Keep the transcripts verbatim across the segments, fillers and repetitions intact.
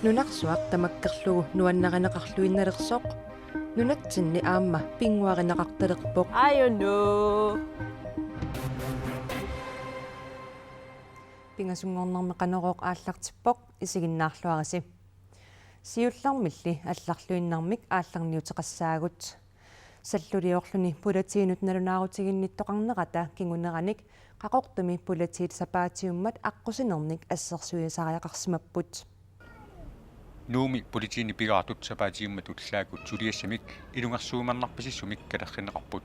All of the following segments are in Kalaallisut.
Nunarsuaq tamakkerlugu nuannarineqarluinnalersoq, nunatsinni aamma pinnguarineqartalerpoq. Ajunngu. Pingasunngornermi Qanorooq aallartippoq, isiginnaarluarisi. Siullermilli allarluinnarmik aallarniuteqassaagut. Salluliorluni politiinut nalunaarutiginnittoqarnerata kinguneranik Qaqortumi politiit sapaatiummat aqqusinermik assersuisariaqarsimapput. Nuummi politiinit pigaartut sapaatiummat ullaakkut suliassamik ilungersuumannarpasissumik kalerrinneqarput.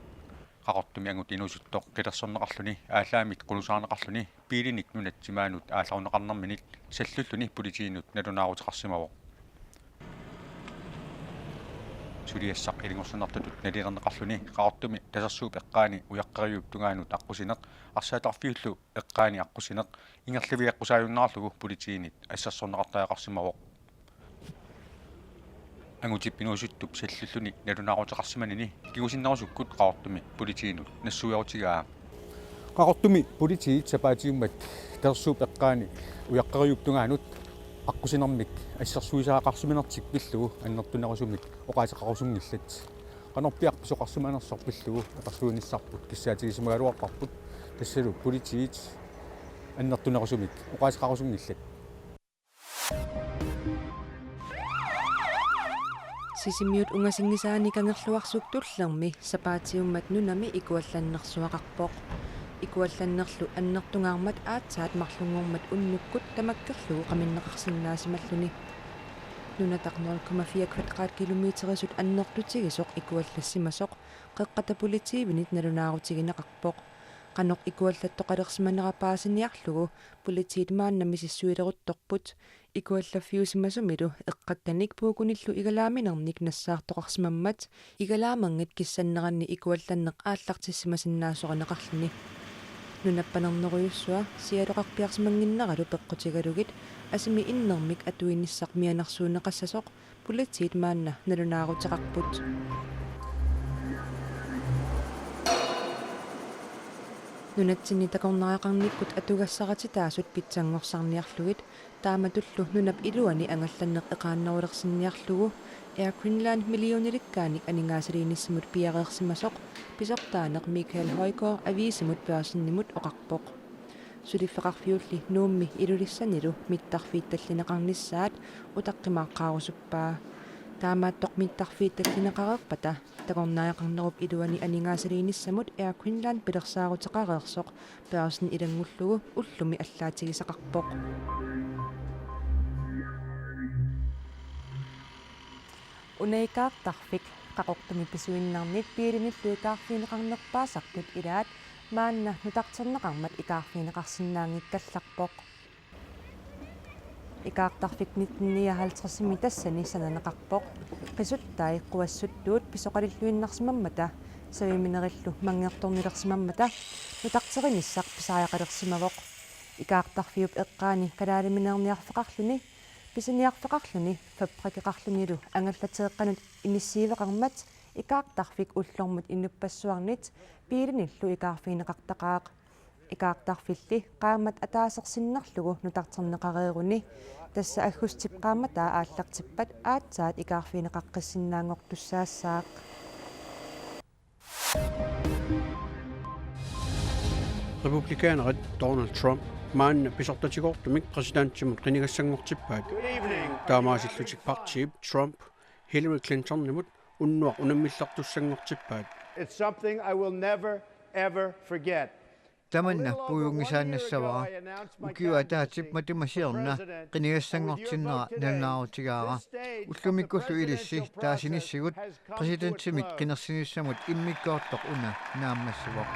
Qaqortumi angut inuusuttoq qilersorneqarluni aallaammik qulusaarneqarluni biilinik nunat timaanut aallarunneqarnerminik sallulluni politiinut nalunaaruteqarsimavoq. Suliassaq ilungersunartutut nalilerneqarluni Qaqortumi Tasersuup eqqaani Ujaqqeriup tungaanut aqqusineq, Arsaattarfiullu eqqaani aqqusineq ingerlaviaqqusaajunnaarlugu politiinit assersorneqartariaqarsimavoq. Angutip inuusuttup sallulluni nalunaaruteqarsimanini kingusinnerusukkut Qaqortumi politiinut nassuiarutigaa. Qaqortumi politiit sapaatiummat Tasersuup eqqaani Ujaqqeriup tungaanut aqqusinermik assersuisariaqarsimanertik pillugu annertunerusumik oqaaseqarusunngillat. Qanorpiaq pisoqarsimanersoq pillugu apersuinissarput kissaatigisimagaluarparput, tassalu politiit annertunerusumik oqaaseqarusunngillat. Sisimiut ungasinngisaani Kangerluarsuk tullermi sapaatiummat nunami ikuallannersuaqarpoq. Ikuallannerlu annertungaarmat aatsaat marlunngormat unnukkut tamakkerlugu qaminneqarsinnaasimalluni. Nunataq nul komma fire kvadratkilometerisut annertutigisoq ikuallassimasoq Qeqqata Politiivinit nalunaarutigineqarpoq. Qanoq ikuallattoqalersimanera paasiniarlugu politiit maanna misissuileruttorput. Ikuallaffiusimasumilu eqqakkanik puukunillu igalaaminernik nassaartoqarsimammat igalaamerngit kissanneranni ikuallanneq aallartissimasinnaasoqarneqarluni. Nunap panernerujussua sialoqarpiarsimannginneralu peqqutigalugit asimi innermik atuinissaq mianersuunneqassasoq politiit maanna nalunaaruteqarput. Nunatsinni takornariaqarnikkut atugassarititaasut pitsanngorsarniarlugit taamatullu nunap iluani angallanneq eqaannerulersinniarlugu Air Greenland millionilikkaanik aningaasaliinissamut piareersimasoq pisortaaneq Michael Højgaard aviisimut Børsenimut oqarpoq. Suliffeqarfiulli Nuummi Ilulissanilu mittarfiittallineqarnissaat utaqqimaaqqaarusuppaa. Taamaattoq mittarfiittallineqareerpata takornariaqarnerup iluani aningaasaliinissamut Air Greenland pilersaaruteqareersoq Børsen ilanngullugu ullumi allaatigisaqarpoq. Una ikaartarfik Qaqortumi pisuinnarnit biilinillu ikaarfigineqarnerpaasartut ilaat maanna nutarterneqarmat ikaarfigineqarsinnaanngikkallarpoq. Ikaartarfik nitten nioghalvtredsimi tassani sananeqarpoq. Qisuttai quassuttuut pisoqalilluinnarsimammata saviminerillu manngertornilersimammata nutarterinissaq pisariaqalersimavoq. Ikaartarfiup eqqaani kalaalimineerniarfeqarluni, pisiniarfeqarluni fabrikeqarlunilu angallateeqqanut inissiiveqarmat ikaartarfik ullormut inuppassuarnit biilinillu ikaarfigineqartaqaaq. Ikaartarfilli qaammat ataaseq sinnerlugu nutarterneqareeruni, tassa aggustip qaammataa aallartippat aatsaat ikaarfigineqaqqissinnaanngortussaassaaq. Republikanerit Donald Trump maanna pisortatigoortumik præsidentimut qinigassanngortippaat. Taamaasillutik partiip Trump Hillary Clintonimut unnuaq unammillertussanngortippaat. It's something I will never, ever forget. Tamanna puigunngisaannassavara. Ukiup ataatsip matuma siorna qinigassanngortinnera nalunaarutigaara. Ullumikkullu ilissi taasinissigut præsidentimik qinersinissamut immikkoortoq una naammassivoq.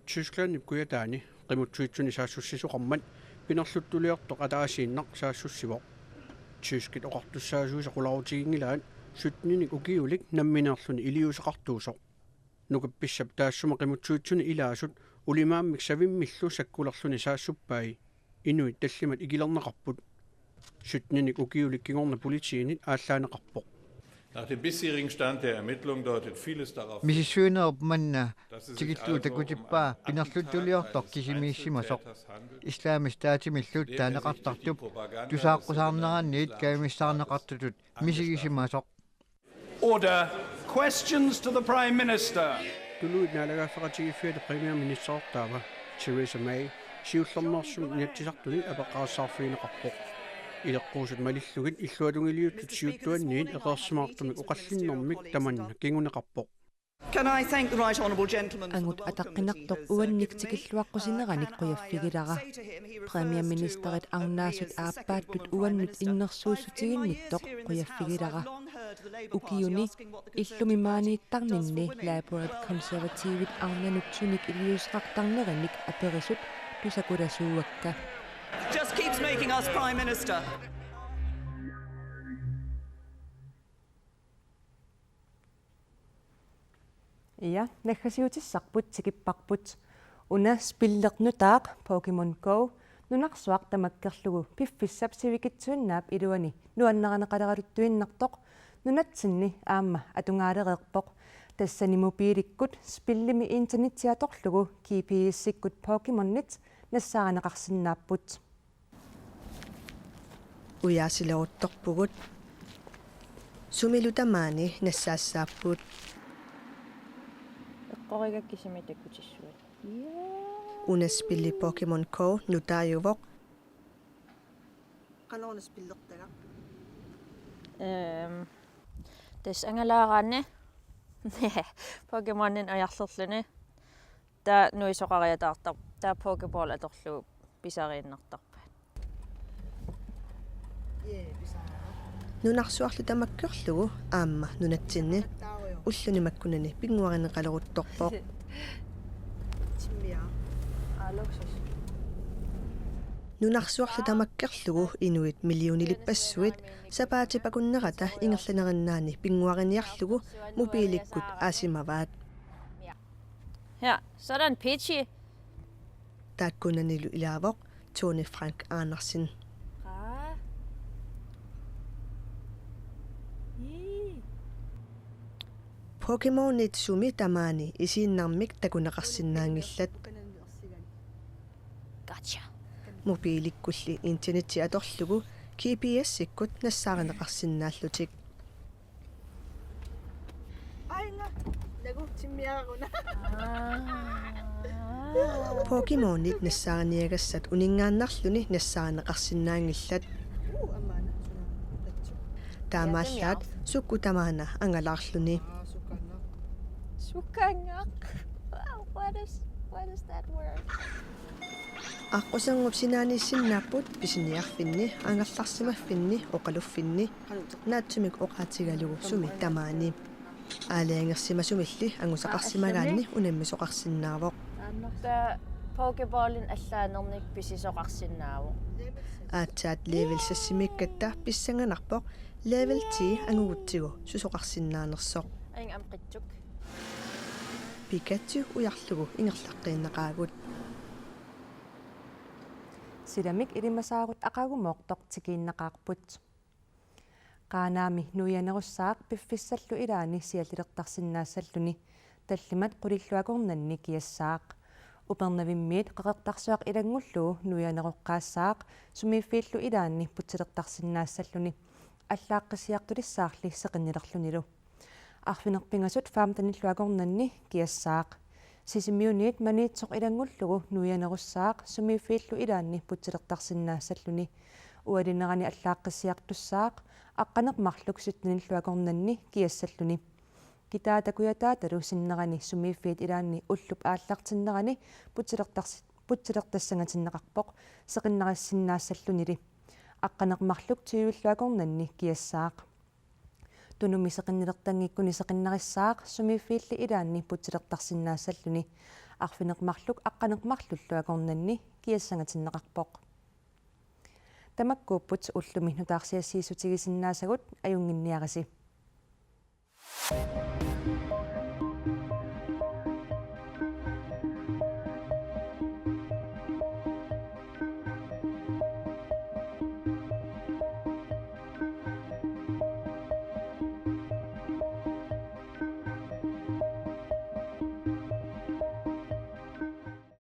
Tysklandip kujataani qimuttuitsuni saassussisoqarmat pinerluttuliortoq ataasiinnaq saassussivoq. Tyskit oqartussaasuisa qularutiginngilaat sytteninik ukiulik nammineerluni iliuuseqartuusoq. Nukippissap taassuma qimuttuitsuni ilaasut ulimaammik savimmillu sakkulerluni saassuppai. Inuit tallimat ikilerneqarput. Sytteninik ukiulik kingorna politiinit aallaaneqarpoq. Nach dem bisherigen Stand der Ermittlung deutet vieles darauf hin, Misissuinerup manna dass es sich tikillugu also um takutippaa einen Attentat pinerluttuliortoq eines kisimiissimasoq. Einzeltäters handelt, Islamisk Statimillu der, der sich durch die taaneqartartup Propaganda des tusaaqqusaarnerannit sogenannten Islamischen Staates kajumissaarneqartutut misigisimmasoq. Order questions to the Prime Minister. Tuluit naalagaaffeqatigiiffiata premierministerortaava Theresa May siullermeersumik Inatsisartuni apeqqarissaarfigineqarpoq. Ileqquusut malillugit illuatungiliuttut siuttuanniit eqeersimaartumik oqallinnermik tamanna kinguneqarpoq. Can I thank the Right Honourable Gentleman for the Angut welcome that he ataqqinertoq has, uh, uannik given, tikilluaqqusinerannik uh, qujaffigilera. Caroline Stanley. He refers to, uh, Premierministerit me arnaasut as the second aappaattut woman Prime uannut Minister. I've, in my years innersuussutiginnittut here in this House, I've qujaffigilera. Long heard the Labour Party Ukiuni asking what the Conservative illumi Party maaniittarninni does for women. Labourit Conservativit arnanut sumik iliuuseqartarnerinik aperisut tusakulasuuakka. Just keeps making us Prime Minister. Ja, naggasiutissarput tikipparput. Una spillernutaa Pokémon Go nunarsuaq tamakkerlugu piffissap sivikitsuinnaap iluani nuannarineqaleraluttuinnartoq nunatsinni aamma atugaalereerpoq. Tassani mobiilikkut spillimi internettiatorlugu G P S-ikkut Pokémonit nassaarineqarsinnaapput. Ujaasileruttorpugut. Sumilu tamaani nassaassaapput. Eqqorigakkit sumi takutissuat. Una spilli Pokémon Go nutaajuvoq. Qanoruna spillertagaq? Ehm, tassa angalaaraanni Pokémoninik ajarlerluni. Taava nuisoqariataartarpoq, taava Pokéball atorlugu pisariinnartarpaat. Nunarsuarlu tamakkerlugu aamma nunatsinni ulluni makkunani pinnguarineqaleruttorpoq. Nunarsuarlu tamakkerlugu inuit millionilippassuit sapaatip akunnerata ingerlanerinnaani pinnguariniarlugu mobiilikkut aasimavaat. Her, sådan, Peachy. Taakkunanilu ilaavoq Tony Frank Andersen. Aa. Ii. Pokémonit sumi tamaani isiinnarmik takuneqarsinnaanngillat. Gotcha. Mobiilikkulli internetti atorlugu G P S-ikkut nassaarineqarsinnaallutik. Pokémonit nassaariniagassat uninngaannarluni nassaarineqarsinnaanngillat. Taamaallaat sukkut tamaana angalaarluni. Sukangaq. Wow, what is, what is that word? Aqqusernup sinaaniissinnaapput pisiniarfinni, angerlarsimaffinni, oqaluffinni. Naatsumik oqaatigalugu sumi tamaani. Aalajangersimasumilli angusaqarsimagaanni unammisoqarsinnaavoq. Taava Pokéballin allaanernik pisisoqarsinnaavoq. Aatsaat level seks-imiikkatta pissanganarpoq level ti angugutsigu susoqarsinnaanersoq. Aing amqitsuk. Pikachu ujarlugu ingerlaqqiinnaqaagut. Silamik ilimasaarut aqagumoortoq tikiinnaqaarput. Qaanaami nuianerussaaq piffissallu ilaanni siallilertarsinnaassalluni, tallimat qulilluakornanni kiassaaq. Upernavimmiit Qeqertarsuaq ilanngullugu nuianeroqqaassaaq sumiiffiillu ilaanni putsilertarsinnaassalluni, allaaqqissiartulissaarli seqinnilerlunilu. Arfineq-pingasut femtenillu akornanni kiassaaq. Sisimiuniit Maniitsoq ilanngullugu nuianerussaaq sumiiffiillu ilaanni putsilertarsinnaassalluni. Ualinerani allaaqqissiartussaaq aqqaneq-marluk syttenillu akornanni kiassalluni. Kitaata kujataatalu sinnerani sumiiffiit ilaanni ullup aallartinnerani putsilertars-, putsilertassangatinneqarpoq seqinnarissinnaassallunili. Aqqaneq-marluk tyvillu akornanni kiassaaq. Tunumi seqinnilertanngikkuni seqinnarissaaq sumiiffiilli ilaanni putsilertarsinnaassalluni. Arfineq-marluk aqqaneq-marlullu akornanni kiassangatinneqarpoq. Tamakkuupput ullumi nutaarsiassiissutigisinnaasagut, ajunnginniarisi.